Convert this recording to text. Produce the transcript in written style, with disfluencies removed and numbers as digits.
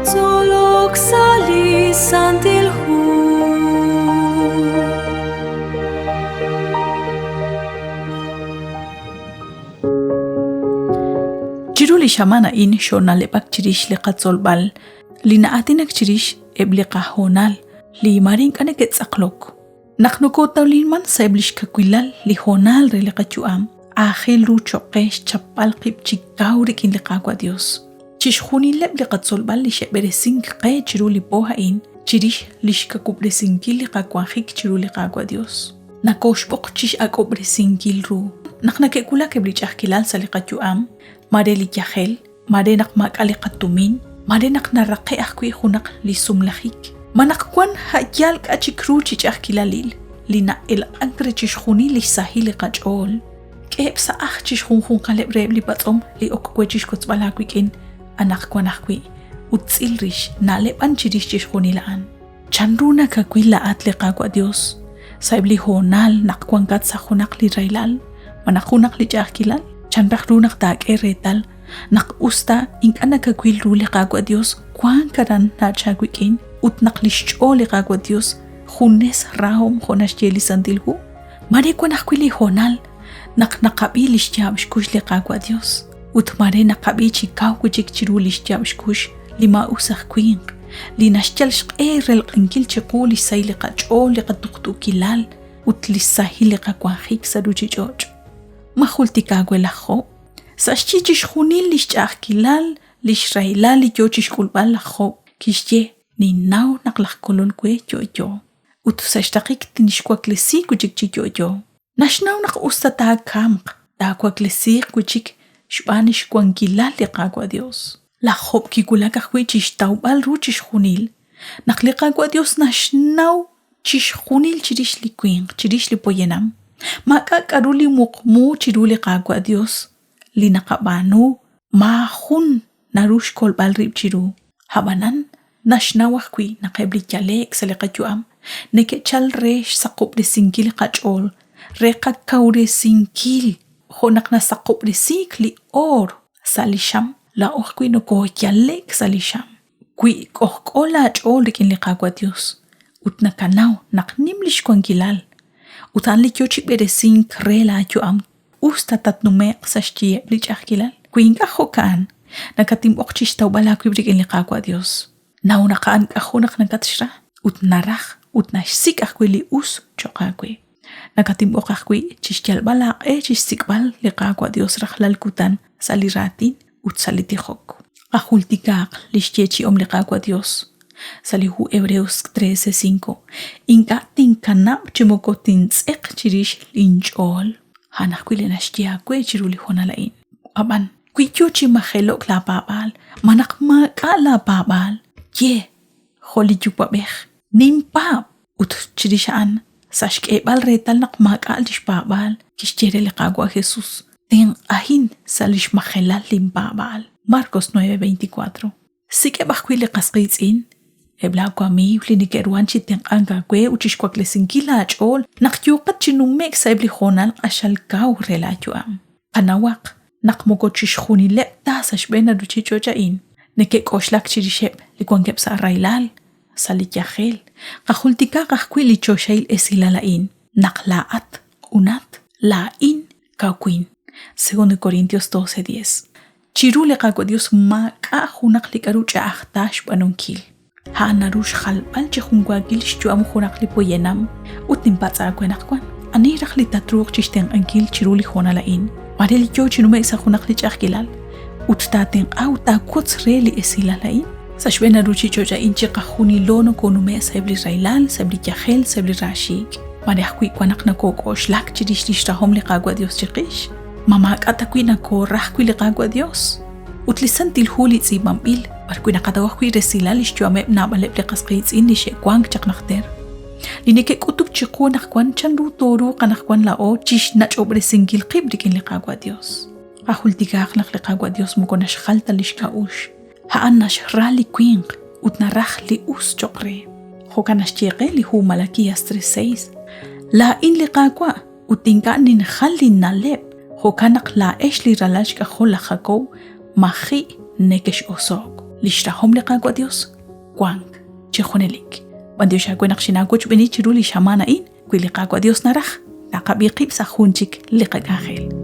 Tzolok sa' li Santil Hu. Chiru li xamaan a'in xoona'leb'ak chirix li qatzolb'al li na'aatinak chirix eb' li qahoonal li maare ink'a' neke'tz'aqlok. Naq nokotawliman sa'eb' lix kawilal li hoonal re li qayu'am, aajel ru choq' qe xchapb'al qib' chi kaw rik'in li Qaawa' Dios. Chixjunileb' li qatzolb'al li xe'b'eresink qe chiru li po a'in chirix lix kawub'resinkil li qawanjik chiru li Qaawa' Dios, nokoxb'oq chix'ak'ob'resinkil ru. Naq neke'wulak eb' li ch'a'ajkilal sa' li qayu'am, maare li yajel, Mare naq maak'a' li qatumin, mare naq naraqe' ajwi' junaq li sumlajik, ma naq wan a' yaal k'a' chik ru chi ch'a'ajkilalil li na'elq'ank re chixjunil lix sahil li qach'ool. K'eheb' sa' ajl chixjunjunqaleb' reheb' li patz'om li ok we chixwotzb'al aawik'in anaqwan ajwi', ut tz'il rix na'leb'an chirix chixjunil a'an. Chan ru nakawil laa'at li Qaawa' Dios sa'eb' li hoonal naq wankat sa' junaq li rahilal malaj junaq li ch'a'ajkilal? Chan raj ru naq taak'e reetal naq us ta ink'a' nakawil ru li Qaawa' Dios wank aran nach aawik'in ut naq lix ch'ool li Qaawa' Dios junes rahom jo' naxye li Santil Hu? Maare wan ajwi' li hoonal naq naqab'i lix yaab' xkux li Qaawa' Dios ut maare naqab'i chi kaw wi'chik chiru lix yaab' xkux li maa'us aj winq, li naxyal xq'e relq'ankil chiqu li xsahil li qach'ool, li qatuqtuukilal ut li xsahil li qawanjik sa' ruuchich'och'. Ma jultik aawe laj Job? Sa' xyi chixjunil li xch'a'ajkilal, li xrahilal li yo chi xk'ulb'al laj Job, kixye, Ninnaw naq laj Kolol we yo'yo, ut sa' xtaqik tinxwaklesi wi' chik chi yo'yo. Naxnaw naq us ta taakamq, taawaklesiiq wi' chik xb'aan xwankilal li Qaawa' Dios. Laj Job kiwulak ajwi' chixtawb'al ru chixjunil, naq li Qaawa' Dios naxnaw chixjunil chirix li winq, chirix li poyanam. Maak'a' k'aru li muqmu chiru li Qaawa' Dios li naqab'aanu, maajun naru xkolb'al rib' chiru. Ab'anan, naxnaw ajwi' naq eb' li yale'k sa' li qayu'am neke'chal re xsaqob'resinkil li qach'ool, re qakawresinkil jo' naq nasaqob'resiik li oor sa' li xam, laa'o ajwi' nokooyale'k sa' li xam. Wi k'ojk'o laach'ool rik'in li Qaawa' Yos ut nakanaw naq nim li xwankilal ut a'an li yo chi b'eresink re laayu'am us ta tatnume'q sa' xyiheb' li ch'a'ajkilal. Wi ink'a' jo'ka'an, nakatinb'oq chixtawb'al aawib' rik'in li Qaawa' Dios. Naw naq a'an k'ajo' naq nakatxra ut naraj ut naxsik' ajwi' li us cho'q aawe. Nakatinb'oq ajwi' chixyalb'al aaq'e chixsik'b'al li Qaawa' Dios rajlal kutan sa' li raatin ut sa' li tijok. Qajultikaaq li xyeechi'om li Qaawa' Dios sa' li hu Hebreos 13:5, Ink'a' tinkanab' chi moko tintz'eq chirix linch'ool. A'an ajwi' li naxye aawe chiru li hoonal a'in. Ab'an, wi yo chi majelo'k laapaab'aal malaj maak'a' laapaab'aal, ye jo' li yuwa'b'ej, Ninpaab'! Ut chirix a'an, sa' xk'eeb'al reetal naq maak'a' lix paab'aal, kixye re li Qaawa' Jesus, Tenq'ahin sa' lix majelal lin paab'aal. Marcos 9:24. Sik'eb' ajwi' li qas qiitz'in, eb' laa wamiiw li neke'ruhan chi tenq'ank aawe ut chixwaklesinkil aach'ool naq yooqat chi nume'k sa'eb' li hoonal q'axal kaw re laa yu'am. Qanawaq naq moko chixjunileb' ta sa' xb'een a ruchich'och' a'in neke'k'oxlak chirixeb' li wankeb' sa' rahilal, sa' li yajel. Qajultikaq ajwi' li choxahil esilal a'in, naq laa'at q'unat, laa'in kawin. 2 Corintios 12:10. Chiru li Qaawa' Dios maak'a' junaq li k'aru ch'a'aj ta xb'aanunkil. A'an naru xjalb'al chi junwaakil xyu'am junaq li poyanam ut ninpatz' aawe anaqwan, ani raj li tatruuq chixtenq'ankil chiru li hoonal a'in? Maare li yoo chi nume'k sa' junaq li ch'a'ajkilal ut taatenq'a ut taawotz re li esilal a'in. Sa' xb'een a ruchich'och' a'in chiqajunilo nokonume' sa'eb' li rahilal, sa'eb' li yajel, sa'eb' li raaxiik'. Maare ajwi' wan naq nokok'oxlak chirix lix rahom li Qaawa' Dios chiqix. Ma maak'a' ta wi' nokooraj wi' li Qaawa' Dios? Ut li Santil Hu li tz'iib'anb'il, b'arwi' naqataw ajwi' resilal li xyu'ameb' naab'aleb' li qas qiitz'in li xe'wank chaq najter, li neke'k'utuk chiqu anaqwan chanru tooruuq anaqwan laa'o chi xnach'ob'resinkil qib' rik'in li Qaawa' Dios. Qajultikaaq naq li Qaawa' Dios moko naxjal ta li xk'a'uxl, a'an naxra li winq ut naraj li us cho'q re. Jo'kan naxye qe li hu Malaquías 3:6, Laa'in li Qaawa'. ut ink'a' ninjal linna'leb'. Jo'kan naq laa'ex li ralal xk'ajol laj Jacob maji' nekex'oso'k. Li xrahom li Qaawa' Dios wank chi junelik. B'antiox aawe naq xinaawochb'eeni chiru li xamaan a'in, wi li Qaawa' Dios naraj, taqab'i qib' sa' jun chik li qak'anjel.